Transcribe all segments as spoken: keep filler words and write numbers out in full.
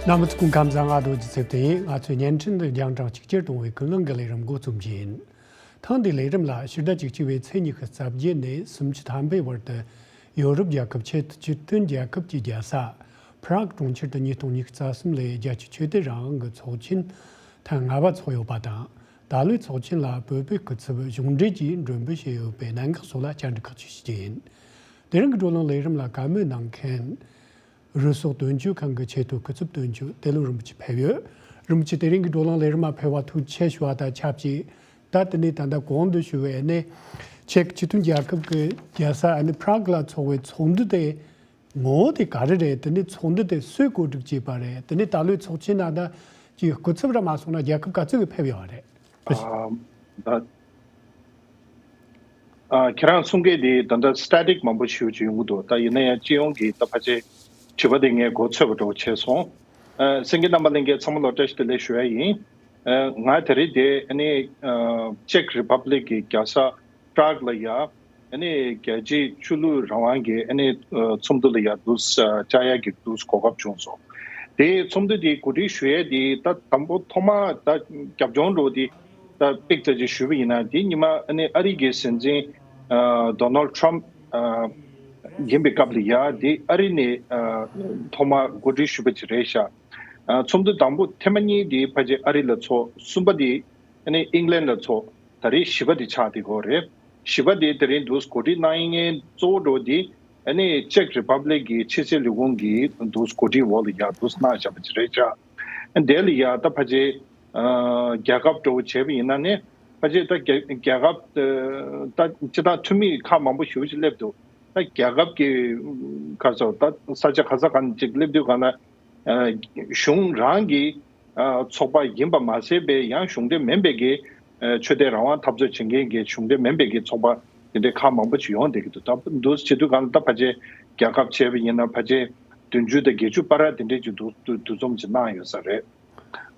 རྣམ་པ་ཚོ་སྐུ་ཁམས་བཟང་། ཨ་རྡོ་རྗེ་ཚེ་བརྟན་ཡིན། ང་ཚོའི་བརྙན་འཕྲིན་འདི་རྒྱང་གྲགས་གཅིག་གྱུར་གཏོང་བའི་ཀུན་གླེང་གི་ལས་རིམ་འགོ་རྩོམ་རྒྱུ་ཡིན། ཐེངས་འདིའི་ལས་རིམ་ལ་ཕྱི་ཟླ་བཅུ་གཅིག་པའི་ཚེས་ཉི་ཤུ་རྩ་བརྒྱད་ནས་སུམ་ཅུ་ཐམ་པའི་བར་དུ་ཡོ་རོབ་རྒྱལ་ཁབ་ཆེས་མཐོའི་སྤྱི་མཐུན་རྒྱལ་ཁབ་ཀྱི་རྒྱལ་ས་པྲག་གྲོང་ཁྱེར་དུ་ཉིས་སྟོང་ཉི་ཤུ་རྩ་གསུམ་ལོའི་རྒྱལ་སྤྱིའི་ཆོས་དད་རང་དབང་གི་ཚོགས་ཆེན་ཐེངས་ལྔ་པ་འཚོགས་ཡོད་པ་དང་། ད་ལོའི་ཚོགས་ཆེན་ལ་བོད་པའི་སྐུ་ཚབ་གཞུང་འབྲེལ་གྱིས་མགྲོན་འབོད་བྱས་ཡོད་པའི་གནད་འགག་སོགས་ལ་བཅར་འདྲི་ཁག་ཅིག་ཞུ་རྒྱུ་ཡིན། དེ་རིང་གི་བགྲོ་གླེང་ལས་རིམ་ལ་བཀའ་མོལ་གནང་མཁན། རུ་སོག་དོན་གཅོད་ཁང་གི་ཆེས་མཐོའི་སྐུ་ཚབ་དོན་གཅོད་ཏེ་ལོ་རིན་པོ་ཆེ་ཕེབས་ཡོད། རིན་པོ་ཆེ་དེ་རིང་གི་བགྲོ་གླེང་ལས་རིམ་མ་ཕེབས་པར་ཐུགས་རྗེ་ཆེ་ཞུ་བ་དང་ཆབས་ཅིག་ད་དེ་ནས་ད་ལྟ་གོང་དུ་ཞུ་བའི་ནི་ཅེཀ་སྤྱི་མཐུན་རྒྱལ་ཁབ་ཀྱི་རྒྱལ་ས་ཨ་ནི་པྲག་ལ་ཚོགས་པའི་ཚོགས་འདུ་དེ་ངོ་བོ་དེ་ག་རེ་རེད། དེ་ནས་ཚོགས་འདུ་དེ་སུས་གོ་སྒྲིག་བྱས་པ་རེད། དེ་ནས་ད་ལོའི་ཚོགས་ཆེན་ནང་ད་ཅིག་སྐུ་ཚབ་ར་མ་སོང་ན་རྒྱལ་ཁབ་ག་ཚོད་ཀྱི་ཕེབས་ཡོད་རེད། ཨ་ད། ཨ་ཁྱེད་རང་གསུང་མཁན་དེ་ད་ལྟ་སི་ཊེ་ཊིག་མང་པོ་ཞེ་པོ་ཅིག་ཡོང་གི་འདུག་ད་ཡིན་ན་ཡང་སྤྱི་ཡོངས་ཀྱི་ད་ཕལ་ཆེར་དྲི་བ་དེ་ངས་མགོ་ཚོས་པ་འདྲ་བོ་བྱས་སོང་། ཨ་གསན་མཁན་རྣམ་པ་ལྷན་རྒྱས་ཚང་མ་ལ་བཀྲ་ཤིས་བདེ་ལེགས་ཞུ་ཡ་ཡིན། ཨ་ང་དེ་རིང་དེ་ཨ་ནི་ཨ་ཅེཀ་རི་པབ་ལིག་གི་རྒྱལ་ས་པྲག་ལ་ཡ་ཨ་ནི་རྒྱལ་སྤྱིའི་ཆོས་ལུགས་རང་དབང་གི་ཨ་ནི་ཨ་ཚོགས་འདུ་ལ་ཡ་འདུག་སེ་བཅར་ཡ་གི་འདུག་སེ་གོ་སྐབས་བྱུང་སོང་། དེ་ཚོགས་འདུ་དེ་གོ་སྒྲིག་ཞུ་ཡ་དེ་ད་དང་པོ་ཐོག་མ་ད་རྒྱབ་ལྗོངས་འདྲ་བོ་དེ། ད་པིག་ཙ་ཅིག་ཞུས་པ་ཡིན་ན་དེ་ཉི་མ་ཨ་ནི་ཨ་རི་གི་སྲིད་འཛིན་ཨ་ཌོ་ནལ་ཌི་ཊརམ་ཕི་ཨ་ཡིན་པའི་སྐབས་ལ་ཡ་དེ་ཨ་རི་ནས་ཨ་ཐོག་མ་གོ་སྒྲིག་ཞུས་པ་ཅིག་རེད་ཤག་ཨ་ཚོགས་འདུ་དང་པོ་ཐེངས་མ་གཉིས་དེ་ཕལ་ཆེར་ཨ་རི་ལ་ཚོགས། གསུམ་པ་དེ་ཨ་ནི་ཨིང་ལན་ལ་ཚོགས། ད་རེས་བཞི་པ་དེ་ཆགས་བསྡད་ཡོད་རེད། བཞི་པ་དེ་དེ་རིང་འདུག་སེ་གོ་སྒྲིག་གནང་མཁན་གཙོ་བོ་འདྲ་བོ་དེ་ཨ་ནི་ཅེཀ་རི་པབ་ལིག་གི་ཕྱི་སྲིད་ལས་ཁུངས་ཀྱིས་འདུག་སེ་གོ་སྒྲིག་འོག་ལ་ཡ་འདུག་སེ་གནང་བཞག་པ་ཅིག་རེད་ཤག་དེ་ལ་ཡ་ད་ཕལ་ཆེར་ཨ་རྒྱལ་ཁབ་འདྲ་བོ་བྱས་པ་ཡིན་ན་ནི་ཕལ་ཆེར་ད་རྒྱལ་རྒྱལ་ཁབ་ཨ་ད་སྤྱིར་བཏང་འཐུས་མི་ཁག་མང་པོ་ཞེ་པོ་ཅིག་སླེབས་འདུག་ད་རྒྱལ་ཁབ་ཀྱི་ག་རེ་ཟེར་ད་ས་ཆ་ག་ས་ག་ནས་ཅིག་སླེབས་དུས་གང་ལ་ཨ་གཞུང་རང་གི་ཨ་ཚོགས་པ་ཡིན་པ་མ་ཟད་པའི་ཡང་གཞུང་འབྲེལ་མིན་པའི་གི་ཨ་ཆོས་དད་རང་དབང་འཐབ་རྩོད་བྱེད་མཁན་གྱི་གཞུང་འབྲེལ་མིན་པའི་གི་ཚོགས་པ་དེ་འདྲའི་ཁག་མང་པོ་ཅིག་ཡོང་བསྡད་ཀྱི་འདུག་ད་འདུག་སེ་བྱེད་དུས་གང་ལ་ད་ཕལ་ཆེར་རྒྱལ་ཁབ་བྱས་པ་ཡིན་ན་ཕལ་ཆེར་བདུན་ཅུ་དང་བརྒྱད་ཅུ་བར་དེ་འདྲའི་ཅིག་འདུ་འདུ་འཛོམས་ཅིག་གནང་ཡོད་ས་རེད།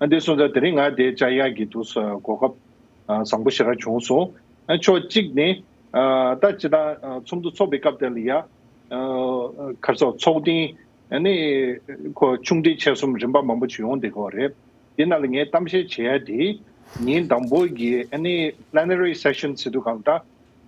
ཨ་འདི་སོང་ཙང་དེ་རིང་ང་དེ་བཅར་ཡག་གི་འདུག་སེ་གོ་སྐབས་ཨ་བཟང་པོ་ཞེ་དྲག་བྱུང་སོང་། ཨ་ཕྱོགས་གཅིག་ནས་ཨ་ད་སྤྱིར་བཏང་ཨ་ཚོགས་འདུ་ཚོགས་པའི་སྐབས་དེ་ལ་ཡ་ཨ་ག་རེ་ཟེར་ཚོགས་ཐེངས་ཨ་ནི་ཁོ་ཆུང་འབྲིང་ཆེ་གསུམ་རིམ་པ་མང་པོ་ཅིག་ཡོང་བསྡད་ཀྱི་ཡོད་རེད། དེ་ནང་ལ་ངས་གཏམ་བཤད་བྱེད་ཡ་དེ་ཉིན་དང་པོ་གི་ཨ་ནི་པི་ལེ་ན་རི་སེ་ཤན་ཟེར་དུས་གང་ལྟར་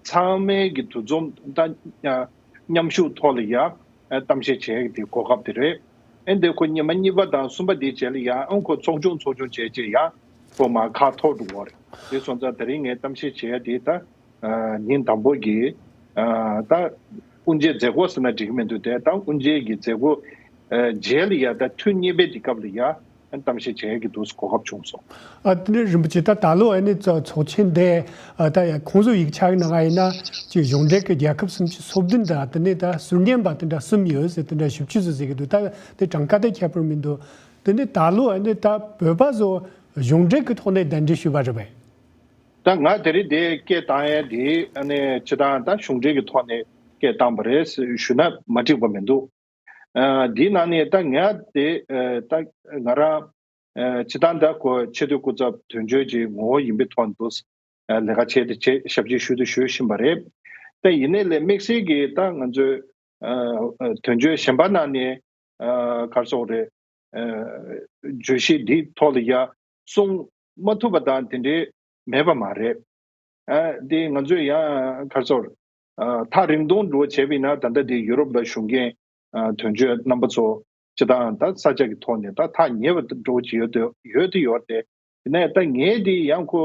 ཚང་མའི་གི་འདུ་འཛོམས་ད་ཨ་མཉམ་ཞུགས་ཐོག་ལ་ཡ་ཨ་གཏམ་བཤད་བྱེད་ཡ་གི་དེ་གོ་སྐབས་དེ་རེད། ཨ་འདི་ཁོ་ཉི་མ་གཉིས་པ་དང་གསུམ་པ་དེའི་རྗེས་ལ་ཡ་ཨ་ཁོ་ཚོགས་ཆུང་ཚོགས་ཆུང་བྱས་རྗེས་ཡ་ཁོ་མར་ཁ་འཐོར་འགྲོ་གི་ཡོད་རེད། དེ་སོང་ཙང་དེ་རིང་ངས་གཏམ་བཤད་བྱེད་ཡ་དེ་ད་ཨ་ཉིན་དང་པོ་གི་ཨ་ད་དབུ་འབྱེད་མཛད་སྒོ་ཟེར་ན་འགྲིག་གི་མི་འདུག་དེ་ད་དབུ་འབྱེད་ཀྱི་མཛད་སྒོ་ཨ་རྗེས་ལ་ཡ་ད་ཐུན་གཉིས་པའི་དེ་སྐབས་ལ་ཡ་གཏམ་བཤད་བྱེད་ཡ་གི་འདུག་སེ་གོ་སྐབས་བྱུང་སོང་། ཨ་དེ་ནས་རིན་པོ་ཆེ་ད་ད་ལོ་ཨ་ནི་ཚོ་ཚོགས་ཆེན་དེ་ཨ་ད་ཡ་ཁོང་ཚོ་ཡིག་ཆ་གི་ནང་ཡིན་ན་ཅིག་གཞུང་འབྲེལ་གྱི་རྒྱལ་ཁབ་སུམ་ཅུ་སོ་བདུན་དང་དེ་ནས་ད་ཟུར་ཉན་པ་དེ་འདྲ་གསུམ་ཡོད་ཟེར་དེ་འདྲ་ཞིབ་ཆ་ཟེར་ཟེར་གི་འདུག་ད་དེ་གྲངས་ཀ་དེ་ཁྱད་པར་མི་འདུག་དེ་ནས་ད་ལོ་ཨ་ནི་ད་བོད་པ་ཚོ་གཞུང་འབྲེལ་གྱི་ཐོག་ནས་གདན་འདྲེན་ཞུས་པ་རེད་པས། ད་ང་དེ་རིང་དེ་སྐད་བཏང་ཡས་དེ་ཨ་ནི་སྤྱིར་བཏང་ད་གཞུང་འབྲེལ་གྱི་ཐོག་ནས་སྐད་བཏང་པ་རེད་ཞུ་ན་མ་འགྲིག་པ་མི་འདུག་ཨ་འདིའི་ནང་ནས་ད་ང་དེ་ཨ་ད་ང་རང་ཨ་སྤྱིར་བཏང་ད་ཁོ་ཆེས་མཐོའི་སྐུ་ཚབ་དོན་གཅོད་ཀྱི་ངོ་བོ་ཡིན་པའི་ཐོག་ནས་འདུག་ཨ་ལས་ཀ་བྱས་ཏེ་བྱས་ཞབས་ཕྱི་ཞུ་དུ་ཞུ་བཞིན་པ་རེད། ད་ཡིན་ནའི་ལས་དམིགས་བསལ་གྱི་ད་ང་ཚོའི་ཨ་ཨ་དོན་གཅོད་གཞན་པ་ནང་ནས་ཨ་ག་རེ་ཟེར་དགོས་རེད། ཨ་བརྗོད་གཞི་འདིའི་ཐོག་ལ་ཡ་གསུང་མ་ཐུབ་པ་དང་དེ་འདྲའི་མེད་པ་མ་རེད། ཨ་འདི་ང་ཚོས་ཡང་ག་རེ་ཟེར་ཨ་ཐག་རིང་ཐུང་འགྲོ་བྱས་པ་ཡིན་ན་ད་ལྟ་འདི་ཡུ་རོབ་ལ་བཞུགས་མཁན་ཨ་དོན་གཅོད་རྣམ་པ་ཚོ་སྤྱིར་བཏང་ད་ས་ཆ་གི་ཐོག་ནས་ད་ཐག་ཉེ་བ་འགྲོ་གི་ཡོད་དུ་ཡོད་དུ་ཡོད་དེ། དེ་ནས་ད་ངས་འདི་ཡང་ཁོ་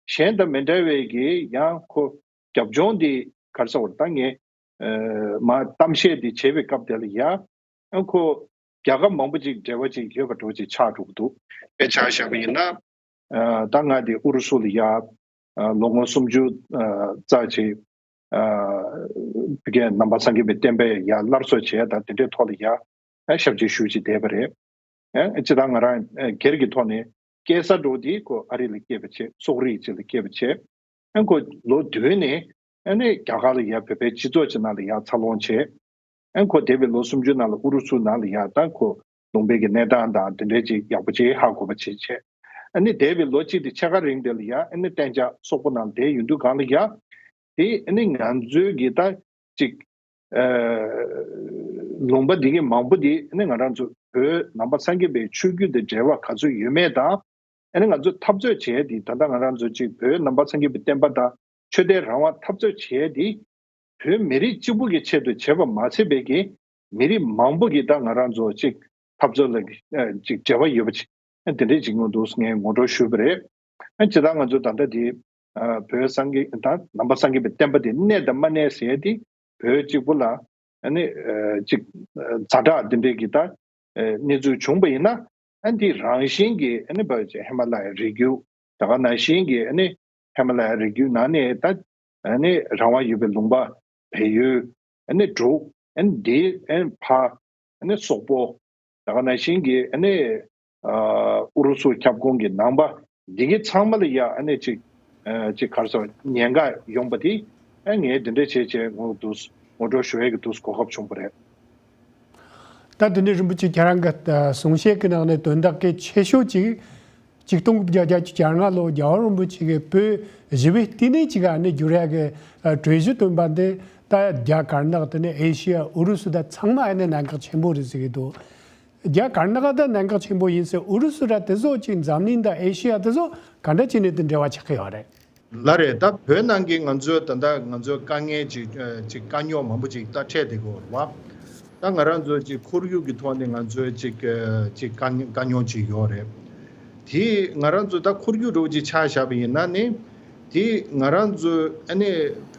གཞན་དང་མི་འདྲ་བའི་གི་ཡང་ཁོ་རྒྱབ་ལྗོངས་འདི་ག་རེ་ཟེར་ད་ངས་ཨ་མ་གཏམ་བཤད་འདི་བྱེད་པའི་སྐབས་དེ་ལ་ཡ་ཨ་ཁོ་རྒྱལ་ཁབ་མང་པོ་ཅིག་འབྲེལ་བ་ཅིག་ཡོད་པ་འགྲོ་ཅིག་ཆགས་འགྲོ་གི་འདུག་དཔེ་ཆ་བཞག་པ་ཡིན་ན། ཨ་ད་ང་དེ་ཨུ་རུ་སུ་ལ་ཡ་ཨ་ལོ་ངོ་སུམ་ཅུ་ཨ་རྩ་ཅིག་ཨ་བི་གའི་ནང་པ་སངས་རྒྱས་པའི་བསྟན་པའི་ཡ་སླར་གསོ་བྱས་དང་དེ་འདྲའི་ཐོག་ལ་ཡ་ཨ་ཞབས་ཕྱི་ཞུ་ཅིག་བསྡད་པ་རེད། ཨ་སྤྱིར་བཏང་ང་རང་ཨ་སྒེར་གྱི་ཐོག་ནས་སྐྱེས་ས་འགྲོ་དེ་ཁོ་ཨ་རི་ལ་སྐྱེས་པ་བྱས། སོག་རིགས་ཅིག་ལ་སྐྱེས་པ་བྱས། ཨ་ཁོ་ལོ་བདུན་ནས་ཨ་ནི་རྒྱ་གར་ལ་ཡ་བོད་པའི་སྤྱི་ཚོགས་ཅིག་ནང་ལ་ཡ་འཚར་ལོངས་བྱས། ཨ་ཁོ་འདས་པའི་ལོ་སུམ་ཅུ་ནང་ལ་ཨུ་རུ་སུ་ནང་ལ་ཡ་ད་ཁོ་ལུང་པའི་གི་གནས་སྟངས་དང་དེ་འདྲའི་ཅིག་ཡག་པོ་ཅིག་ཧ་གོ་བ་བྱས་བྱས། ཨ་ནི་འདས་པའི་ལོ་གཅིག་དེ་ཕྱེད་ཀ་རིང་དེ་ལ་ཡ་ཨ་ནི་གཏན་འཇགས་སོག་པོ་ནང་བསྡད་ཡོང་དུས་གང་ལ་ཡ། དེ་ཨ་ནི་ང་ཚོའི་གི་ད་ཅིག་ ཨ་ལུང་པ་འདི་གི་མང་པོ་འདི་ཨ་ནི་ང་རང་ཚོ་བོད་ནང་པ་སངས་རྒྱས་པའི་ཆོས་བརྒྱུད་དང་འབྲེལ་བ་ག་ཚོད་ཡོད་མེད་དང་། ཨ་ནི་ང་ཚོ་འཐབ་རྩོད་བྱས་ཏེ་ད་ལྟ་ང་རང་ཚོ་གཅིག་བོད་ནང་པ་སངས་རྒྱས་པའི་བསྟན་པ་དང་ཆོས་དད་རང་དབང་འཐབ་རྩོད་བྱས་ཏེ། བོད་མི་རིགས་གཅིག་པུ་གི་ཆེད་དུ་བྱས་པ་མ་ཚད་པའི་གི་མི་རིགས་མང་པོ་གི་ད་ང་རང་ཚོ་གཅིག་འཐབ་རྩོད་ལ་གཅིག་འབྲེལ་བ་ཡོད་པ་ཅིག་དེ་འདྲའི་ཅིག་ངོ་འདུག་ངས་ངོ་སྤྲོད་ཞུས་པ་རེད། ཨ་ཇི་ལྟར་ང་ཚོ་ད་ལྟ་དེ་བོད་སངས་རྒྱས་དང་ནང་པ་སངས་རྒྱས་པའི་བསྟན་པ་དེ་གནས་དང་མ་གནས་ཟེར་ཡ་དེ་བོད་གཅིག་པུ་ལ་ཨ་ནི་ཅིག་ཛ་དྲག་འདི་འདྲའི་གི་ད་གནས་ཚུལ་བྱུང་པ་ཡིན་ན། ཨ་འདི་རང་བཞིན་གྱིས་ཨ་ནི་བོད་ཀྱི་ཧི་མ་ལ་ཡའི་རི་རྒྱུད་ད་ག་ནང་བཞིན་གྱི་ཨ་ནི་ཧི་མ་ལ་ཡའི་རི་རྒྱུད་ནང་ནས་ད་ཨ་ནི་རང་དབང་ཡོད་པའི་ལུང་པ་བལ་ཡུལ་ཨ་ནི་འབྲུག་ཨ་ནི་འདི་ཨ་ནི་ཕ་ཨ་ནི་སོག་པོ་ད་ག་ནང་བཞིན་གྱི་ཨ་ནི་ཨུ་རུ་སུ་ཁྱབ་ཁོངས་ཀྱི་ནང་པ་འདི་གི་ཚང་མ་ལ་ཡ་ཨ་ནི་ཅིག་ཅིག་ག་རེ་ཟེར་ཉེན་ཁ་ཡོང་པ་དེ་ཨ་ངས་འདི་འདྲ་བྱས་བྱས་ངོ་འདུག་ངོ་སྤྲོད་ཞུ་ཡས་ཀྱི་འདུག་གོ་སྐབས་བྱུང་པ་རེད། ད་དེ་ནས་རིན་པོ་ཆེ་ཁྱེད་རང་གི་གསུང་བཤད་ཀྱི་ནང་ནས་དོན་དག་གལ་ཆེ་ཤོས་ཅིག་ཆིག་སྟོང་དགུ་བརྒྱ་བརྒྱད་ཅུ་གྱ་ལྔ་ལོ་རྒྱལ་བ་རིན་པོ་ཆེ་གིས་བོད་ཞི་བའི་བསྟི་གནས་ཅིག་ཨ་ནི་བསྒྱུར་ཡ་གི་གྲོས་གཞི་བཏོན་པ་འདི་ད་རྒྱ་དཀར་ནག་དེ་ནས་ཨེ་ཤི་ཡ་ཨུ་རུ་སུ་ད་ཚང་མ་ཨ་ནི་གནད་འགག་ཆེན་པོ་རེད་ཟེར་གྱི་འདུག་རྒྱ་དཀར་ནག་ད་གནད་འགག་ཆེན་པོ་ཡིན་ཟེར། ཨུ་རུ་སུ་ར་དེ་ཚོ་ཅིག་འཛམ་གླིང་ད་ཨེ་ཤི་ཡ་དེ་ཚོ་ག་འདྲ་བྱས་ནས་དེ་འབྲེལ་བ་ཆགས་ཀྱི་ཡོད་རེད། ལགས་རེད། ད་བོད་ནང་གི་ང་ཚོའི་ད་ལྟ་ང་ཚོའི་དཀའ་ངལ་ཅིག་ཅིག་དཀའ་རྙོག་མང་པོ་ཅིག་ད་འཕྲད་བསྡད་ཀྱི་ཡོད་རེད་བ། ད་ང་རང་ཚོ་ཅིག་ཁོར་ཡུག་གི་ཐོག་ནས་ང་ཚོའི་ཅིག་ཅིག་དཀའ་དཀའ་རྙོག་ཅིག་ཡོད་རེད། དེ་ང་རང་ཚོ་ད་ཁོར་ཡུག་འདྲ་བོ་ཅིག་ཆ་བཞག་པ་ཡིན་ན་ནི། དེ་ང་རང་ཚོ་ཨ་ནི་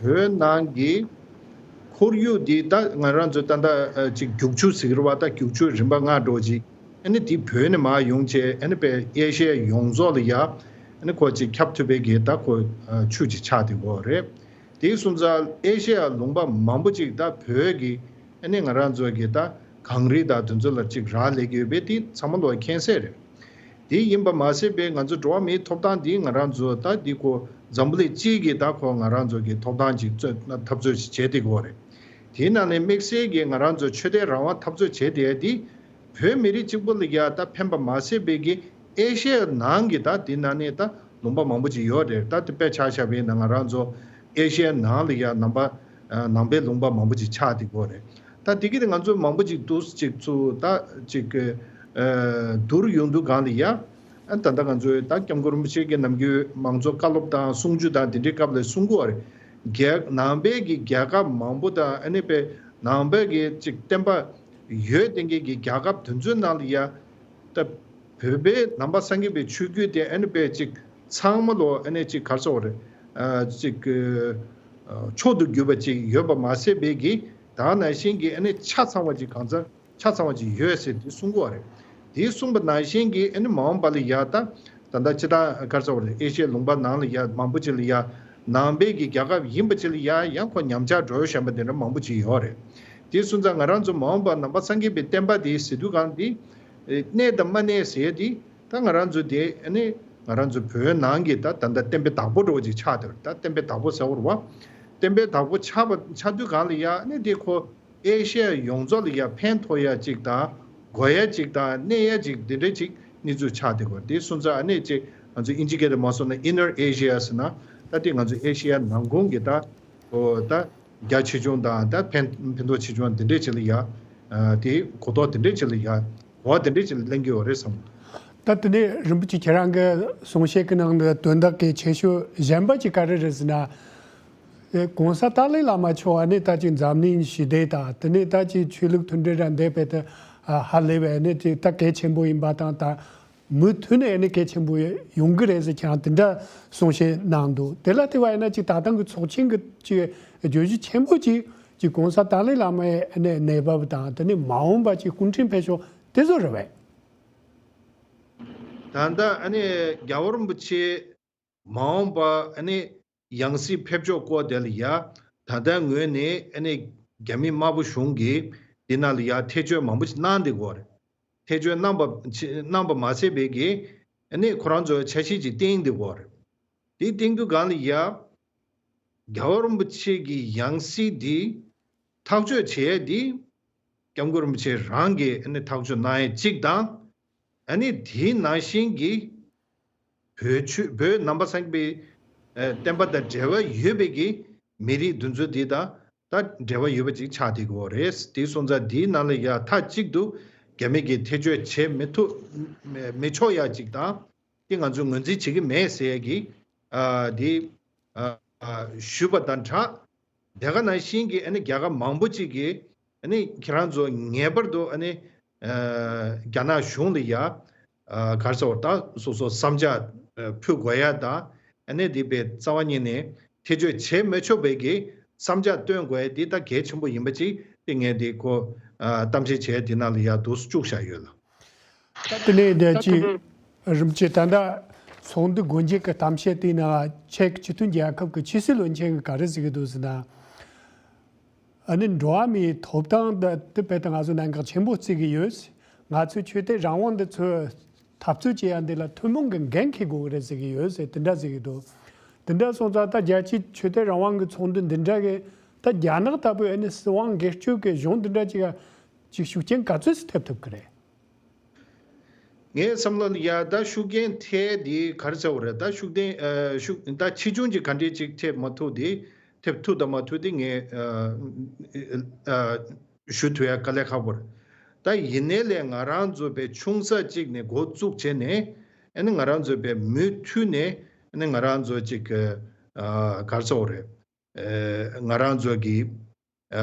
བོད་ནང་གི་ཁོར་ཡུག་འདི་ད་ང་རང་ཚོ་ད་ལྟ་ཅིག་རྒྱུག་ཆུ་ཟེར་གྱི་རེད་བ། ད་རྒྱུག་ཆུ་རིམ་པ་ལྔ་འདྲ་བོ་ཅིག་ཨ་ནི་དེ་བོད་ནས་མར་ཡོང་བྱས་ཨ་ནི་དཔེ་ཨེ་ཤི་ཡ་ཡོངས་རྫོགས་ལ་ཡ་ཨ་ནི་ཁོ་ཅིག་ཁྱབ་ཐུབ་པའི་གི་ད་ཁོ་ཆུ་ཅིག་ཆགས་བསྡད་ཡོད་རེད། དེ་སོང་ཙང་ཨེ་ཤི་ཡ་ལུང་པ་མང་པོ་ཅིག་ད་བོད་ཀྱི་ཨ་ནི་ང་རང་ཚོ་གི་ད་གངས་རི་དང་དེ་ཚོ་ལ་ཅིག་རག་ལས་ཀྱི་ཡོད་པས་དེ་ཚང་མ་ལོག་མཁྱེན་གསལ་རེད། དེ་ཡིན་པ་མ་ཟད་པའི་ང་ཚོ་འགྲོ་བ་མིའི་ཐོབ་ཐང་འདི་ང་རང་ཚོ་ད་འདི་ཁོ་འཛམ་བུ་གླིང་སྤྱིའི་གི་ད་ཁོ་ང་རང་ཚོ་གི་ཐོབ་ཐང་ཅིག་རྩོད་འཐབ་རྩོད་ཅིག་བྱས་བསྡད་ཀྱི་ཡོད་རེད། དེའི་ནང་ནས་དམིགས་བསལ་གྱི་ང་རང་ཚོ་ཆོས་དད་རང་དབང་འཐབ་རྩོད་བྱས་བསྡད་ཡ་འདི་བོད་མི་རིགས་གཅིག་པུ་ལ་ཡ་ད་ཕན་པ་མ་ཟད་པའི་གི་ཨེ་ཤི་ཡའི་ནང་གི་ད་དེ་ནང་ནས་ད་ལུང་པ་མང་པོ་ཅིག་ཡོད་རེད། ད་དེ་དཔེ་ཆ་བཞག་པ་ཡིན་ན་ང་རང་ཚོ་ཨེ་ཤི་ཡའི་ནང་ལ་ཡ་ནང་པ་ནང་པའི་ལུང་པ་མང་པོ་ཅིག་ཆགས་བསྡད་ཀྱི་ཡོད་རེད། ད་དེ་གི་ང་ཚོ་མང་པོ་ཅིག་འདུག་ཅིག་ཚུ་ད་ཅིག་གི་བསྡུར་ཡོང་དུས་སྒང་ལ་ཡ། ཨ་ད་ལྟ་ང་ཚོའི་ད་སྐྱབས་མགོན་རིན་པོ་ཆེ་གི་ནམ་རྒྱུན་མང་གཙོ་བཀའ་སློབ་དང་གསུང་ཆོས་དང་དེ་འདྲའི་སྐབས་ལ་གསུང་གི་ཡོད་རེད། རྒྱལ་ནང་པའི་གི་རྒྱལ་ཁབ་མང་པོ་དང་ཨ་ནི་པའི་ནང་པའི་གི་ཅིག་བསྟན་པ་ཡོད་བསྡད་མཁན་གི་རྒྱལ་ཁབ་དེ་ཚོའི་ནང་ལ་ཡ། ད་བོད་པའི་ནང་པ་སངས་རྒྱས་པའི་ཆོས་བརྒྱུད་དེ་ཨ་ནི་པའི་ཅིག་ཚང་མ་ལོ་ཨ་ནི་ཅིག་ག་རེ་ཟེར་དགོས་རེད། ཨ་ཅིག་ཨ་མཆོག་ཏུ་གྱུར་པ་ཅིག་ཡོད་པ་མ་ཟད་པའི་གི་ད་ནང་བཞིན་གི་ཨ་ནི་ཆ་ཚང་བ་ཅིག་གང་ཚང་ཆ་ཚང་བ་ཅིག་ཡོད་ཟེར་དེ་གསུང་གི་ཡོད་རེད། དེ་གསུངས་པ་ནང་བཞིན་གྱི་ཨ་ནི་མ་འོངས་པ་ལ་ཡ་ད་ད་ལྟ་སྤྱིར་བཏང་ག་རེ་ཟེར་དགོས་རེད། ཨེ་ཤི་ཡའི་ལུང་པ་ནང་ལ་ཡ་མང་པོ་ཅིག་ལ་ཡ་ནང་པའི་གི་རྒྱལ་ཁབ་ཡིན་པ་ཅིག་ལ་ཡ་ཡང་ཁོ་ཉམས་ཆག་འགྲོ་བཞིན་པ་དེ་འདྲ་མང་པོ་ཅིག་ཡོད་རེད། དེ་སོང་ཙང་ང་རང་ཚོ་མ་འོངས་པ་ནང་པ་སངས་རྒྱས་པའི་བསྟན་པ་དེ་ཟེར་དུས་གང་དེ་གནས་དང་མ་གནས་ཟེར་དེ་ད་ང་རང་ཚོ་དེ་ཨ་ནི་ང་རང་ཚོ་བོད་ནང་གི་ད་ད་ལྟ་བསྟན་པའི་བདག་པོ་འདྲ་བོ་ཅིག་ཆགས་བསྡད་རེད། ད་བསྟན་པའི་བདག་པོ་ཟེར་བ་རེད་བ། བསྟན་པའི་བདག་པོ་ཆགས་པ་ཆགས་དུས་གང་ལ་ཡ་ཨ་ནི་དེ་ཁོ་ཨེ་ཤི་ཡ་ཡོངས་རྫོགས་ལ་ཡ་ཕན་ཐོགས་ཡ་ཅིག་དང་དགོས་ཡ་ཅིག་དང་གནས་ཡ་ཅིག་འདི་འདྲ་ཅིག་གནས་ཚུལ་ཆགས་བསྡད་ཀྱི་ཡོད་རེད། དེ་སོང་ཙང་ཨ་ནི་ཅིག་ང་ཚོ་ཨིན་ཇི་སྐད་དུ་མ་སོང་ན་Inner Asia ཟེར་ན་ད་དེ་ང་ཚོ་ཨེ་ཤི་ཡ་ནང་ཁོངས་ཀྱི་ད་ཨོ་ད་རྒྱ་ཆེ་ཆུང་དང་ད་ཕན་ཕན་ཐོགས་ཆེ་ཆུང་འདི་འདྲ་ཅིག་ལ་ཡ་ཨ་དེ་གོ་རྟོགས་འདི་འདྲ་ཅིག་ལ་ཡ་གོ་བ་འདི་འདྲ་ཅིག་ལ་ལེན་གྱི་ཡོད་རེད་བསམ། ད་དེ་ནས་རིན་པོ་ཆེ་ཁྱེད་རང་གི་གསུང་བཤད་ཀྱི་ནང་ལ་དོན་དག་གལ་ཆེ་ཤོས་གཞན་པ་ཅིག་ག་རེ་རེད་ཟེར་ན། ཨེ་༸གོང་ས་ཏཱ་ལའི་བླ་མ་མཆོག་ཨ་ནི་ད་ཅིག་འཛམ་གླིང་ཞི་བདེ་དང་དེ་ནས་ད་ཅིག་ཆོས་ལུགས་མཐུན་སྒྲིལ་ར་འདས་པའི་ད་ཧ་ལས་པའི་ཨ་ནི་ཅིག་ད་གལ་ཆེན་པོ་ཡིན་པ་དང་ད་མུ་མཐུད་ནས་ཨ་ནི་གལ་ཆེན་པོ་ཡོང་གི་རེད་ཟེར་ཁྱེད་རང་དེ་འདྲ་གསུང་བཤད་གནང་འདུག་དེ་ལ་དེ་བ་ཡིན་ན་ཅིག་ད་ཐེངས་ཀྱི་ཚོགས་ཆེན་གྱི་ཅིག་བརྗོད་གཞི་ཆེན་པོ་ཅིག་ཅིག་༸གོང་ས་ཏཱ་ལའི་བླ་མའི་ཨ་ནི་གནས་བབ་དང་དེ་ནས་མ་འོངས་པ་ཅིག་སྐུ་ཕྲེང་འཕེལ་ཕྱོགས་དེ་ཚོ་རེད་པས། ད་ལྟ་ཨ་ནི་རྒྱལ་བ་རིན་པོ་ཆེ་མ་འོངས་པ་ཨ་ནི་ཡང་སྲིད་ཕེབས་ཕྱོགས་སྐོར་དེ་ལ་ཡ་ད་ལྟ་ངོས་ནས་ཨ་ནི་རྒྱ་མི་དམར་པོ་གཞུང་གིས་འདི་ནང་ལ་ཡ་ཐེ་བྱུས་མང་པོ་ཞིག་གནང་བསྡད་ཀྱི་ཡོད་རེད། ཐེ་བྱུས་གནང་པ་གནང་པ་མ་ཟད་པའི་གི་ཨ་ནི་ཁོ་རང་ཚོའི་འཆར་གཞི་ཅིག་བཏིང་བསྡད་ཀྱི་ཡོད་རེད། དེ་བཏིང་དུས་སྒང་ལ་ཡ། རྒྱལ་བ་རིན་པོ་ཆེ་གི་ཡང་སྲིད་འདི་ཐག་གཅོད་བྱེད་ཡས་འདི་སྐྱབས་མགོན་རིན་པོ་ཆེ་རང་གིས་ཨ་ནི་ཐག་གཅོད་གནང་ཡས་གཅིག་དང་། ཨ་ནི་དེའི་ནང་བཞིན་གྱི་བོད་ཆོས་བོད་ནང་པ་སངས་རྒྱས་པའི་ཨ་བསྟན་པ་དང་འབྲེལ་བ་ཡོད་པའི་གི་མི་རིགས་འདི་ཚོ་འདི་དང་ ད་འབྲེལ་བ་ཡོད་པ་ཅིག་ཆགས་བསྡད་ཀྱི་ཡོད་རེད། དེ་སོང་ཙང་འདིའི་ནང་ལ་ཡ་མཐའ་གཅིག་ཏུ་རྒྱ་མི་གིས་ཐེ་བྱུས་བྱེད་མི་ཐུབ་མི་མི་ཆོག་ཡ་ཅིག་དང་། དེ་ང་ཚོས་ངོས་འཛིན་བྱེད་ཀྱི་མེད་ཟེར་ཡ་གི་ཨ་དེ་ཨ་ཨ་ཞུས་པ་དང་སྦྲགས། དེ་ག་ནང་བཞིན་གྱི་ཨ་ནི་རྒྱལ་ཁབ་མང་པོ་ཅིག་གིས་ཨ་ནི་ཁྱེད་རང་ཚོ་ངེས་པར་དུ་ཨ་ནི་ཨ་རྒྱ་ནག་གཞུང་ལ་ཡ་ཨ་ག་རེ་ཟེར་བ་ད་སོ་སོ་བསམ་འཆར་ཨ་ཕུལ་དགོས་ཡ་དང་། ཨ་ནི་དེ་པའི་རྩ་བ་ཉིད་ནས་ཐེ་བྱུས་བྱེད་མི་ཆོག་པའི་གི་བསམ་འཆར་བཏོན་དགོས་ཡ་དེ་ད་གལ་ཆེན་པོ་ཡིན་པ་ཅིག་དེ་ངས་དེ་གོ་ཨ་གཏམ་བཤད་བྱས་དེ་ནང་ལ་ཡ་འདུག་སེ་བཅུག་བཞག་ཡོད་ལ། ད་དེ་ནས་དེ་ཅི་རིམ་གྱིས་ད་ལྟ་ཚོགས་འདུ་སྒོ་འབྱེད་ཀྱི་གཏམ་བཤད་དེའི་ནང་ཅེཀ་སྤྱི་མཐུན་རྒྱལ་ཁབ་ཀྱི་ཕྱི་སྲིད་བློན་ཆེན་གྱིས་ག་རེ་ཟེར་གྱི་འདུག་ཟེར་ན། ཨ་ནི་འགྲོ་བ་མིའི་ཐོབ་ཐང་ད་དེ་དཔེ་ད་ང་ཚོ་གནད་འགག་ཆེན་པོ་བརྩི་གི་ཡོད། ང་ཚོས་ཆོས་དད་རང་དབང་འདི་ཚོ་འཐབ་རྩོད་བྱེད་ཡ་འདི་ལ་ཐུན་མོང་གི་འགན་འཁྱེར་དགོས་ཀྱི་རེད་ཟེར་གྱི་ཡོད་ཟེར་དེ་འདྲ་ཟེར་གྱི་འདུག་དེ་འདྲ་སོང་ཙང་ད་རྒྱལ་སྤྱིའི་ཆོས་དད་རང་དབང་གི་ཚོགས་འདུ་འདི་འདྲ་གི་ད་རྒྱ་ནག་ལྟ་བུའི་ཨ་ནི་སྲིད་དབང་སྒེར་གཅོད་ཀྱི་གཞུང་འདི་འདྲ་ཅིག་ཅིག་ཤུགས་རྐྱེན་ག་ཚོད་སུ་ཐེབས་ཐུབ་ཀྱི་རེད། ངའི་བསམ་བློ་ལ་ཡ་ད་ཤུགས་རྐྱེན་ཐེབས་དེ་ག་རེ་ཟེར་བ་རེད། ད་ཤུགས་ལྡན་ཨ་ཤུགས་ད་ཆེ་ཆུང་ཅིག་ག་འདྲས་ཅིག་ཐེབས་མ་ཐུབ་དེ་ཐེབས་ཐུབ་དང་མ་ཐུབ་དེ་ངས་ཨ་ཨ་ཞུ་ཐུབ་ཡ་དཀའ་ལས་ཁག་པོ་རེད། ད་ཡིན་ནའི་ལས་ང་རང་ཚོ་པའི་ཆུང་ས་ཅིག་ནས་འགོ་བཙུགས་བྱས་ནས་ཨ་ནི་ང་རང་ཚོ་པའི་མུ་མཐུད་ནས་ཨ་ནི་ང་རང་ཚོ་ཅིག་ཨ་ག་རེ་ཟེར་བ་རེད། ཨ་ང་རང་ཚོ་གི་ཨ་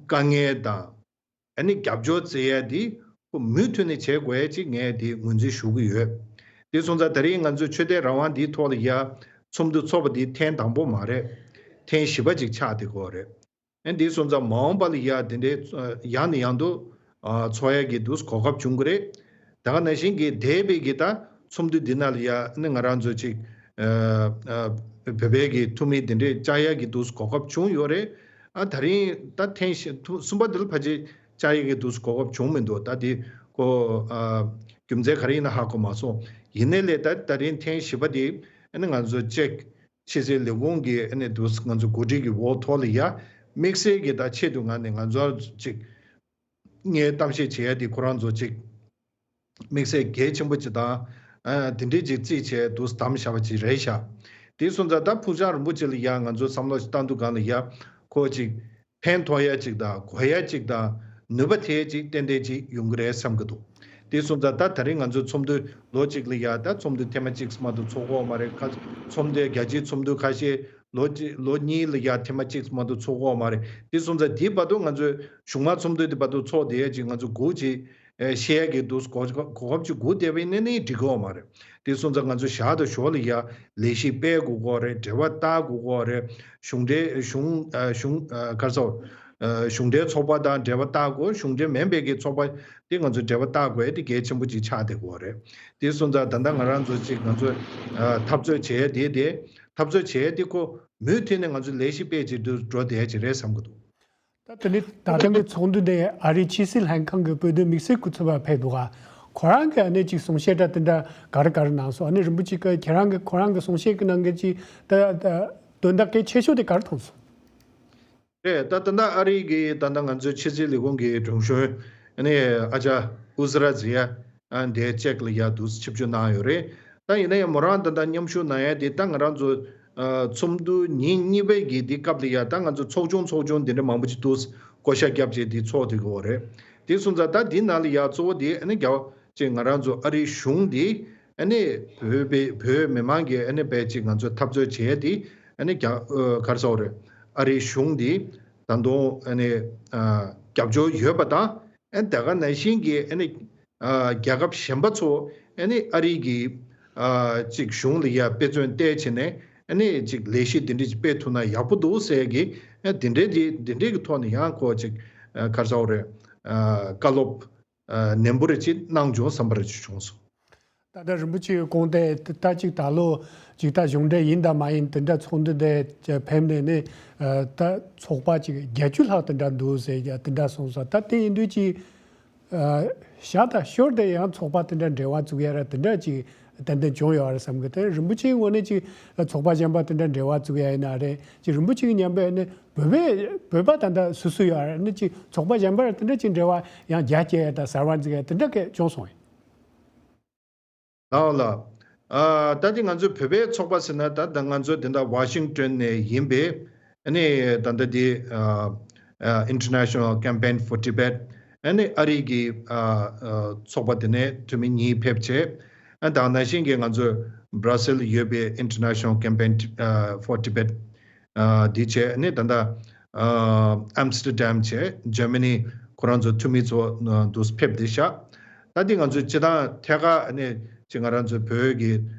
དཀའ་ངལ་དང་། ཨ་ནི་རྒྱབ་སྐྱོར་བྱེད་ཡ་དེ་ཁོ་མུ་མཐུད་ནས་བྱེད་དགོས་ཡ་ཅིག་ངས་དེ་ངོས་འཛིན་ཞུ་གི་ཡོད། དེ་སོང་ཙང་ད་རིང་ང་ཚོའི་ཆོས་དད་རང་དབང་འདིའི་ཐོག་ལ་ཡ་ཚོགས་འདུ་ཚོགས་པ་འདི་ཐེངས་དང་པོ་མ་རེད། ཐེངས་བཞི་པ་ཅིག་ཆགས་བསྡད་ཀྱི་ཡོད་རེད། ཨ་ནི་དེ་སོང་ཙང་མ་འོངས་པ་ལ་ཡ་དེ་འདྲའི་ཡང་ནས་ཡང་དུ་ཨ་ཚོགས་ཡ་གི་འདུག་གོ་སྐབས་བྱུང་གི་རེད། ད་ག་ནང་བཞིན་གྱི་འདས་པའི་གི་ད་ཚོགས་འདུ་འདི་ནང་ལ་ཡ་ཨ་ནི་ང་རང་ཚོ་ཅིག་ཨ་ཨ་བོད་པའི་གི་ཐུགས་མི་དེ་འདྲའི་བཅར་ཡ་གི་འདུག་གོ་སྐབས་བྱུང་ཡོད་རེད། ཨ་ད་རིང་ད་ཐེངས་ཤིག་ཐུ་གསུམ་པ་འདི་ལ་ཕལ་ཆེར་བཅར་ཡ་གི་འདུག་གོ་སྐབས་བྱུང་མི་འདུག་ད་དེ་ཁོ་ཨ་རྒྱུ་མཚན་ག་རེ་ཡིན་ན་ཧ་གོ་མ་སོང་། ཡིན་ནའི་ལས་ད་ད་རིང་ཐེངས་བཞི་པ་དེ་ཨ་ནི་ང་ཚོ་ཅེཀ་ཕྱི་སྲིད་ལས་ཁུངས་ཀྱི་ཨ་ནི་འདུག་ང་ཚོ་གོ་སྒྲིག་གི་འོག་ཐོག་ལ་ཡ་དམིགས་བསལ་གྱི་ད་ཆེད་དུ་ང་ནི་ང་ཚོ་ཅིག་ངས་གཏམ་བཤད་བྱེད་ཡ་དེ་ཁོ་རང་ཚོ་ཅིག་དམིགས་བསལ་གལ་ཆེན་པོ་ཅིག་དང་། ཨ་དེ་འདྲའི་ཅིག་རྩིས་བྱས་འདུག་བདམས་བཞག་པ་ཅིག་རེད་ཤག་དེ་སོང་ཙང་ད་ཕུགས་རྒྱང་རིང་པོ་ཅིག་ལ་ཡ་ང་ཚོ་བསམ་བློ་ཞིག་བཏང་དུས་སྒང་ལ་ཡ་ཁོ་ཅིག་ཕན་ཐོགས་ཡ་ཅིག་དང་གོ་ཡ་ཅིག་དང་ནུས་པ་ཐེབས་ཅིག་ཏན་ཏན་ཅིག་ཡོང་གི་རེད་བསམ་གི་འདུག་དེ་སོང་ཙང་ད་ད་རིང་ང་ཚོ་ཚོགས་འདུ་ལོ་གཅིག་ལ་ཡ་ད་ཚོགས་འདུ་ཐེངས་མ་གཅིག་མ་གཏོགས་ཚོགས་ཀྱི་ཡོད་མ་རེད། ཁ་ཚོགས་འདུ་རྒྱལ་སྤྱིའི་ཚོགས་འདུ་ཁ་ཤས་ལོ་གཅིག་ལོ་གཉིས་ལ་ཡ་ཐེངས་མ་གཅིག་མ་གཏོགས་ཚོགས་ཀྱི་ཡོད་མ་རེད། དེ་སོང་ཙང་དེའི་བར་དུ་ང་ཚོས་གཞུང་མང་ཚོགས་འདུ་དེ་བར་དུ་ཚོགས་བསྡད་ཡ་ཅིག་ང་ཚོ་སྒུག་ཅིག་ཨེ་བཤད་ཡ་གི་འདུག་གོ་གོ་སྐབས་ཅིག་སྒུག་བསྡད་པ་ཡིན་ན་ནི་འགྲིག་གི་ཡོད་མ་རེད། དེ་སོང་ཙང་ང་ཚོ་ཞར་དང་ཞོར་ལ་ཡ་ལས་གཞི་སྤེལ་དགོས་ཀྱི་ཡོད་རེད། འབྲེལ་བ་བཏགས་དགོས་ཀྱི་ཡོད་རེད། གཞུང་འབྲེལ་གཞུང་ཨ་གཞུང་ཨ་ག་རེ་ཟེར་ཨ་གཞུང་འབྲེལ་ཚོགས་པ་དང་འབྲེལ་བ་བཏགས་དགོས། གཞུང་འབྲེལ་མིན་པའི་གི་ཚོགས་པ་དེ་ང་ཚོས་འབྲེལ་བ་བཏགས་དགོས་ཡ་དེ་གལ་ཆེན་པོ་ཅིག་ཆགས་བསྡད་ཀྱི་ཡོད་རེད། དེ་སོང་ཙང་ད་ལྟ་ང་རང་ཚོ་ཅིག་ང་ཚོ་ཨ་འཐབ་རྩོད་བྱེད་ཡ་དེ་དེ་འཐབ་རྩོད་བྱེད་ཡ་དེ་ཁོ་མུ་མཐུད་ནས་ང་ཚོ་ལས་གཞི་སྤེལ་བྱེད་དུ་འགྲོ་བསྡད་ཡ་ཅིག་རེད་བསམ་གྱི་འདུག་ད་དེ་ནས་ད་ཐེངས་ཀྱི་ཚོགས་འདུ་འདི་ཨ་རིའི་ཕྱི་སྲིད་ལྷན་ཁང་གི་བོད་དོན་དམིགས་བསལ་སྐུ་ཚབ་པ་ཕེབས་འདུག་ག་ཁོ་རང་གིས་ཨ་ནི་ཅིག་གསུང་བཤད་འདྲ་དེ་འདྲ་ག་རེ་ག་རེ་གནང་སོང་། ཨ་ནི་རིན་པོ་ཆེ་གིས་ཁྱེད་རང་གིས་ཁོ་རང་གི་གསུང་བཤད་ཀྱི་ནང་གི་ཅིག་ད་ད་དོན་དག་གལ་ཆེ་ཤོས་དེ་ག་རེ་མཐོང་སོང་། རེད། ད་ད་ལྟ་ཨ་རི་གི་ད་ལྟ་ང་ཚོའི་ཕྱི་སྲིད་ལས་ཁུངས་ཀྱི་དྲུང་གཞོན་ཨ་ནི་ཨ་ཅག་ཨུ་ཟི་ར་ཛི་ཡ་ཨ་འདིའི་ཅེག་ལ་ཡ་འདུག་ཆིབས་བསྒྱུར་གནང་ཡོད་རེད། ད་ཡིན་ན་ཡང་མོ་རང་ད་ལྟ་མཉམ་ཞུགས་གནང་ཡ་དེ་ད་ང་རང་ཚོ་ཨ་ཚོགས་འདུ་ཉིན་གཉིས་པའི་གི་འདི་སྐབས་ལ་ཡ་ད་ང་ཚོ་ཚོགས་ཆུང་ཚོགས་ཆུང་འདི་འདྲ་མང་པོ་ཅིག་འདུག་བསྐོ་བཞག་བརྒྱབ་བྱས་འདི་ཚོགས་བསྡད་ཀྱི་ཡོད་རེད། དེ་སོང་ཙང་ད་འདི་ནང་ལ་ཡ་གཙོ་བོ་དེ་ཨ་ནི་རྒྱ་ཅིག་ང་རང་ཚོ་ཨ་རིའི་གཞུང་འདི་ཨ་ནི་བོད་པའི་བོད་མི་མང་གི་ཨ་ནི་དཔེ་ཅིག་ང་ཚོ་འཐབ་རྩོད་བྱས་ཏེ་ཨ་ནི་རྒྱ་ཨ་ག་རེ་ཟེར་དགོས་རེད། ཨ་རིའི་གཞུང་འདི་ད་དུང་ཨ་ནི་ཨ་རྒྱབ་སྐྱོར་ཡོད་པ་དང་ཨ་ནི་དེ་ག་ནང་བཞིན་གྱི་ཨ་ནི་ཨ་རྒྱལ་ཁབ་གཞན་པ་ཚོ་ཨ་ནི་ཨ་རི་གི་ཨ་ཅིག་གཞུང་ལ་ཡ་དཔེ་མཚོན་བལྟས་བྱས་ནས་ཨ་ནི་ཅིག་ལས་གཞི་འདི་འདྲ་ཅིག་སྤེལ་ཐུབ་ན་ཡག་པོ་འདུག་ཟེར་གི་ཨ་འདི་འདྲའི་འདི་འདི་འདྲའི་གི་ཐོག་ནས་ཡང་ཁོ་ཅིག་ཨ་ག་རེ་ཟེར་དགོས་རེད། ཨ་བཀའ་སློབ་ཨ་ནན་པོ་རེ་ཅིག་གནང་བྱུང་བསམ་པ་རེ་ཅིག་བྱུང་སོང་། ད་ལྟ་རིན་པོ་ཆེའི་དགོངས་དེ་ད་ཅིག་ད་ལོ་ཅིག་ད་གཞུང་འབྲེལ་ཡིན་དང་མ་ཡིན་དེ་འདྲ་ཚོགས་འདུ་དེ་ཕེབས་ནས་ནི་ཨ་ད་ཚོགས་པ་ཅིག་བརྒྱད་ཅུ་ལྷག་དེ་འདྲ་འདུག་ཟེར་ཡ་དེ་འདྲ་གསུངས་སོང་། ད་དེ་ཡིན་དུས་ཅིག་ཨ་ཞར་དང་ཞོར་དེ་ཡང་ཚོགས་པ་དེ་འདྲ་འབྲེལ་བ་བཙུགས་ཡ་ར་དེ་འདྲ་ཅིག་ཏན་ཏན་བྱུང་ཡོད་རེད་བསམ་གི། དེ་རིན་པོ་ཆེའི་ངོས་ནས་ཅིག་ཚོགས་པ་གཞན་པ་དེ་འདྲ་འབྲེལ་བ་བཙུགས་ཡ་ཡིན་ན་རེད། ཅིག་རིན་པོ་ཆེ་གི་མཉམ་པའི་ནི་བོད་པའི་བོད་པ་ད་ལྟ་སུ་སུ་ཡོད་རེད། ནི་ཅིག་ཚོགས་པ་གཞན་པར་དེ་འདྲ་ཅིག་འབྲེལ་བ་ཡང་རྒྱ་སྐྱེད་ཡ་དང་གསར་བ་འཛུགས་ཡ་དེ་འདྲ་གས་བྱུང་སོང་ཡིན། ལའོ་ལ། ཨ་ད་དེ་ང་ཚོའི་བོད་པའི་ཚོགས་པ་ཟེར་ན་ད་ད་ང་ཚོ་དེ་འདྲ་ཝ་ཤིང་ཏོན་ནས་ཡིན་པའི་ ཨ་ནི་ད་ལྟ་འདི་ཨ་ཨ་International Campaign for Tibet ཨ་ནི་ཨ་རི་གི་ཨ་ཨ་ཚོགས་པ་དེ་ནས་འཐུས་མི་གཉིས་ཕེབས་བྱས། ཨ་ད་ནང་བཞིན་གྱི་ང་ཚོ་Brussels ཡོད་པའི་International Campaign ཨ་for Tibet ཨ་འདི་བྱས། ཨ་ནི་ད་ལྟ་ཨ་Amsterdam བྱས། Germany ཁོ་རང་ཚོ་འཐུས་མི་ཚོ་ཨ་འདུག་ཕེབས་བསྡད་ཤག་ད་འདི་ང་ཚོས་སྤྱི་བཏང་ཐད་ཀར་ཨ་ནི་ཅིག་ང་རང་ཚོའི་བོད་ཀྱི་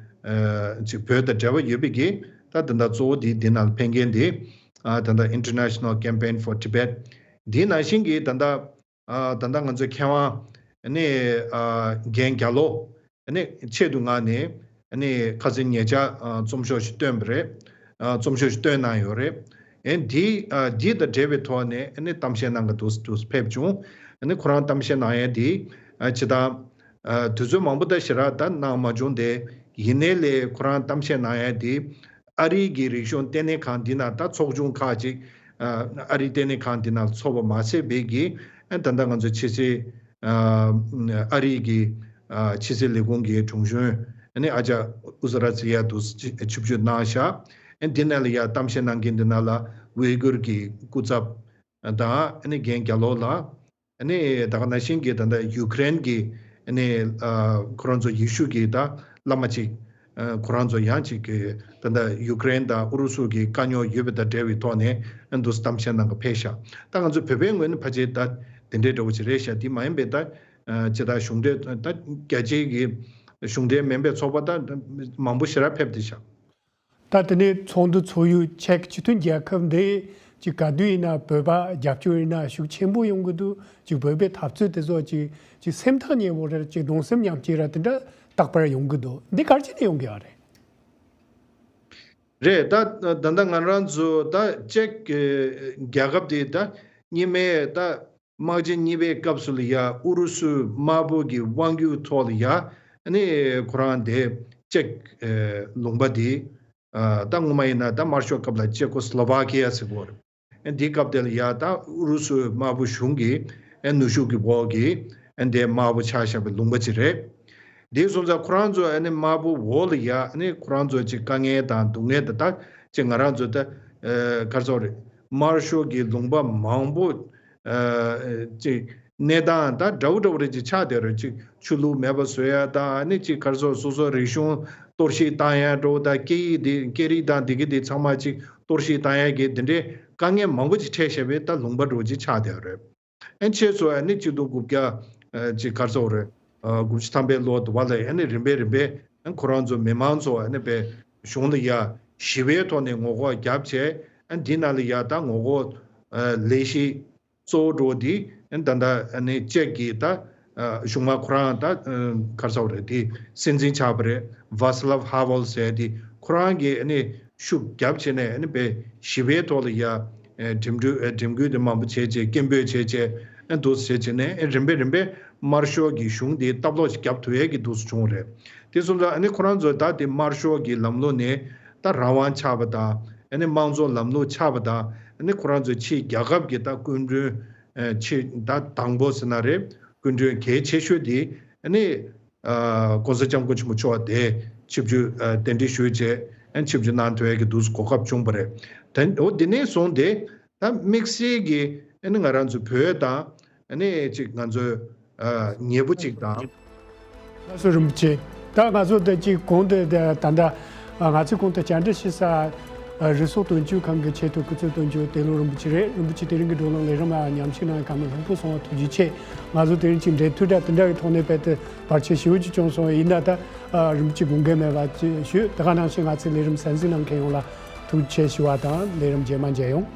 ཨ་ཅིག་བོད་དང་འབྲེལ་བ་ཡོད་པའི་གི་ད་འདི་འདྲ་གཙོ་བོ་འདི་འདི་ནང་ལ་ཕེབས་མཁན་འདི་ཨ་ད་ལྟ་International Campaign for Tibet འདི་ནང་བཞིན་གྱི་ད་ལྟ་ཨ་ད་ལྟ་ང་ཚོའི་མཁས་དབང་ཨ་ནི་ཨ་རྒན་རྒྱ་ལོ་ཨ་ནི་ཆེད་དུ་མངགས་ནས་ཨ་ནི་ཁ་སང་ཉེ་ཆར་ཨ་རྩོམ་ཤོག་ཞིག་བཏོན་པ་རེད། ཨ་རྩོམ་ཤོག་ཞིག་བཏོན་གནང་ཡོད་རེད། ཨ་འདི་ཨ་འདི་དང་འབྲེལ་བའི་ཐོག་ནས་ཨ་ནི་གཏམ་བཤད་གནང་ག་འདུག་འདུག་ཕེབས་བྱུང་། ཨ་ནི་ཁོ་རང་གཏམ་བཤད་གནང་ཡས་འདི་ཨ་ཅི་ད་ཨ་དུས་ཚོད་མང་པོ་ད་ཞེ་དྲག་ད་གནང་མ་བྱུང་སྟེ། ཡིན་ནའི་ལས་ཁོ་རང་གཏམ་བཤད་གནང་ཡས་འདི་ཨ་རི་གི་རིག་གཞུང་ལྟེ་གནས་ཁང་འདི་ན་ད་ཚོགས་ཆུང་ཁག་ཅིག་ཨ་ཨ་རི་ལྟེ་གནས་ཁང་འདི་ན་ཚོགས་པ་མ་ཟད་པའི་གི་ཨ་ད་ལྟ་ང་ཚོ་ཕྱི་སྲིད་ཨ་ཨ་རི་གི་ཨ་ཕྱི་སྲིད་ལས་ཁུངས་ཀྱི་དྲུང་གཞོན་ཨ་ནི་ཨ་ཅག་ཨུ་ཟ་ར་ཛི་ཡ་དུ་ཆིབས་བསྒྱུར་གནང་ཤག་ཨ་འདི་ནང་ལ་ཡ་གཏམ་བཤད་གནང་མཁན་འདི་ནང་ལ་ཝེ་གུར་གྱི་སྐུ་ཚབ་དང་ཨ་ནི་རྒན་རྒྱ་ལོ་ལགས། ཨ་ནི་ད་ག་ནང་བཞིན་གྱི་ད་ལྟ་ཡུ་ཀེ་རེན་གྱི་ཨ་ནི་ཨ་ཁོ་རང་ཚོ་ཡེ་ཤུ་གི་ད་བླ་མ་ཅིག་ཨ་ཁོ་རང་ཚོ་ཡང་ཅིག་གི་ད་ལྟ་ཡུ་ཀེ་རེན་དང་ཨུ་རུ་སུ་གི་དཀའ་རྙོག་ཡོད་པ་དང་འབྲེལ་བའི་ཐོག་ནས་ཨ་འདུག་གཏམ་བཤད་གནང་ག་ཕེབས་ཤག་ད་ང་ཚོ་བོད་པའི་ངོས་ནས་ཕལ་ཆེར་ད་དེ་འདྲའི་འདྲ་བོ་ཅིག་རེད་ཤག་དེ་མ་ཡིན་པའི་ད་ཨ་ཅི་ད་གཞུང་འབྲེལ་ད་རྒྱལ་སྤྱིའི་གི་གཞུང་འབྲེལ་མིན་པའི་ཚོགས་པ་ད་མང་པོ་ཞེ་དྲག་ཕེབས་བསྡད་ཤག་ད་དེ་ནས་ཚོགས་འདུ་ཚོགས་ཡུལ་ཅེཀ་སྤྱི་མཐུན་རྒྱལ་ཁབ་འདི་ཅིག་ག་དུས་ཡིན་ན་བོད་པ་རྒྱབ་སྐྱོར་ཡིན་ན་ཤུགས་ཆེན་པོ་ཡོང་གི་འདུག་ཅིག་བོད་པའི་འཐབ་རྩོད་དེ་ཚོ་ཅིག་ཅིག་སེམས་ཐག་ཉེ་བོ་རེད། ཅིག་གདུང་སེམས་མཉམ་སྐྱེད་ར་དེ་འདྲ་རྟག་པར་ཡོང་གི་འདུག་འདི་ག་རེ་བྱས་ནས་ཡོང་གི་ཡོད་རེད། རེད། ད་ད་ལྟ་ང་རང་ཚོ་ད་ཅེཀ་རྒྱལ་ཁབ་དེ་ད་གཉིས་མེད་ད་དམག་ཆེན་གཉིས་པའི་སྐབས་སུ་ལ་ཡ་ཨུ་རུ་སུའི་དམར་པོ་གི་དབང་སྒྱུར་ཐོག་ལ་ཡ་ཨ་ནི་ཁོ་རང་དེ་ཅེཀ་ཨེ་ལུང་པ་དེ་ཨ་ད་སྔོན་མ་ཡིན་ན་ད་དམར་ཤོག་སྐབས་ལ་ཅེ་ཀོ་སི་ལོ་ཝ་ཀི་ཡ་ཟེར་གོ་རེད། ཨ་འདི་སྐབས་དེ་ལ་ཡ་ད་ཨུ་རུ་སུའི་དམར་པོ་གཞུང་གི་ཨ་ནུས་ཤུགས་ཀྱི་འོག་གི་ཨ་འདི་དམར་པོ་ཆགས་བཞག་པའི་ལུང་པ་ཅིག་རེད། དེ་སོང་ཙང་ཁོ་རང་ཚོ་ཨ་ནི་དམར་པོ་འོག་ལ་ཡ་ཨ་ནི་ཁོ་རང་ཚོ་ཅིག་དཀའ་ངལ་དང་སྡུག་བསྔལ་དང་ད་ཅིག་ང་རང་ཚོ་ད་ཨ་ག་རེ་ཟེར་དགོས་རེད། དམར་ཤོག་གི་ལུང་པ་མང་པོ་ཨ་ཅིག་གནས་སྟངས་ད་འདྲ་བོ་འདྲ་བོ་རེ་ཅིག་ཆགས་བསྡད་རེད། ཅིག་ཆོས་ལུགས་མེད་པ་བཟོ་ཡ་དང་ཨ་ནི་ཅིག་ག་རེ་ཟེར་སོ་སོ་རིག་གཞུང་གཏོར་བཤིག་བཏང་ཡ་འདྲ་བོ་དང་སྐད་ཡིག་དེ་སྐད་རིགས་དང་དེ་གི་དེ་ཚང་མ་ཅིག་གཏོར་བཤིག་བཏང་ཡ་གི་དེ་འདྲའི་དཀའ་ངལ་མང་པོ་ཅིག་འཕྲད་བཞག་པའི་ད་ལུང་པ་འདྲ་བོ་ཅིག་ཆགས་བསྡད་རེད། ཨ་ནི་ཕྱིས་སུ་ཨ་ནི་གཅིག་སྟོང་དགུ་བརྒྱ་ཨ་ཅིག་ག་རེ་ཟེར་དགོས་རེད། ཨ་དགུ་བཅུ་ཐམ་པའི་ལོ་དུ་བ་ལ་ཨ་ནི་རིམ་པས་རིམ་པས་ཨ་ཁོ་རང་ཚོ་མི་མང་ཚོ་ཨ་ནི་པའི་གཞུང་ལ་ཡ་ཞི་བའི་ཐོག་ནས་ངོ་ལྐོག་བརྒྱབ་བྱས། ཨ་འདི་ནང་ལ་ཡ་ད་ངོ་ལྐོག་ཨ་ལས་གཞི་གཙོ་བོ་འགྲོ་འདི་ཨ་ད་ལྟ་ཨ་ནི་ཅེཀ་གི་ད་ཨ་གཞུང་མང་ཁོ་རང་ད་ཨ་ག་རེ་ཟེར་དགོས་རེད། དེ་སྲིད་འཛིན་ཆགས་པ་རེད། ཝ་སི་ལབ་ཧ་ཝལ་ཟེར་དེ་ཁོ་རང་གིས་ཨ་ནི་ཤུགས་རྒྱབ་བྱས་ནས་ཨ་ནི་པའི་ཞི་བའི་ཐོག་ལ་ཡ་ཨ་འགྲིམ་འགྲུལ་ཨ་འགྲིམ་འགུལ་དེ་མང་པོ་བྱས་བྱས་སྐད་འབོད་བྱས་བྱས་ཨ་འདུག་བྱས་བྱས་ནས་ཨ་རིམ་པས་རིམ་པས་དམར་ཤོག་གི་གཞུང་དེ་ལྟ་ལོག་ཅིག་རྒྱབ་ཐུབ་ཡས་ཀྱི་འདུག་སེ་བྱུང་རེད། དེ་སོང་ཙང་ཨ་ནི་ཁོ་རང་ཚོ་ད་དེ་དམར་ཤོག་གི་ལམ་ལུགས་ནས་ད་རང་དབང་ཆགས་པ་དང་ཨ་ནི་དམངས་གཙོ་ལམ་ལུགས་ཆགས་པ་དང་ཨ་ནི་ཁོ་རང་ཚོའི་ཕྱིའི་རྒྱལ་ཁབ་ཀྱི་ད་སྐུ་མགྲོན་ཨ་ཕྱི་ད་དང་པོ་ཟེར་ན་རེད། སྐུ་མགྲོན་གལ་ཆེ་ཤོས་དེ་ཨ་ནི་ཨ་༸གོང་ས་༸སྐྱབས་མགོན་ཆེན་པོ་མཆོག་དེ་ཆིབས་བསྒྱུར་ཨ་གདན་འདྲེན་ཞུས་བྱས་ཨ་ནི་ཆིབས་བསྒྱུར་གནང་ཐུབ་ཡས་ཀྱི་འདུག་སེ་གོ་སྐབས་བྱུང་བ་རེད། དེ་འོ་དེ་ནས་བཟུང་སྟེ་ད་དམིགས་བསལ་གྱི་ཨ་ནི་ང་རང་ཚོ་བོད་དང་ཨ་ནི་ཅིག་ང་ཚོའི་ཨ་ཉེ་པོ་ཅིག་དང་། ལགས་སོ་རིན་པོ་ཆེ། ད་ང་ཚོ་ད་ཅིག་གོང་དུ་ད་ད་ལྟ་ང་ཚོས་གོང་དུ་བཅར་འདྲི་ཞུས་ས་རུ་སོག་དོན་གཅོད་ཁང་གི་ཆེད་དུ་སྐུ་ཚབ་དོན་གཅོད་ཏེ་ལོ་རིན་པོ་ཆེ་རེད། རིན་པོ་ཆེ་དེ་རིང་གི་བགྲོ་གླེང་ལས་རིམ་ལ་མཉམ་ཞུགས་གནང་བའི་བཀའ་མོལ་ལྷུག་པོ་གསུངས་པ་ཐུགས་རྗེ་ཆེ། ང་ཚོ་དེ་རིང་ཅིག་འབྲེལ་མཐུད་འདྲ་དེ་འདྲ་གི་ཐོག་ནས་རྦད་དེ་བར་ཆད་ཞེ་པོ་ཅིག་བྱུང་སོང་། ཡིན་ན་ད་རིན་པོ་ཆེ་དགོངས་འགལ་མེད་པ་ཅིག་ཞུ། ད་ག་ནང་བཞིན་ང་ཚོའི་ལས་རིམ་གསན་གཟིགས་གནང་མཁན་ཡོངས་ལ་ཐུགས་རྗེ་ཆེ་ཞུ་བ་དང་ལས་རིམ་རྗེས་མ་མཇལ་ཡོང་།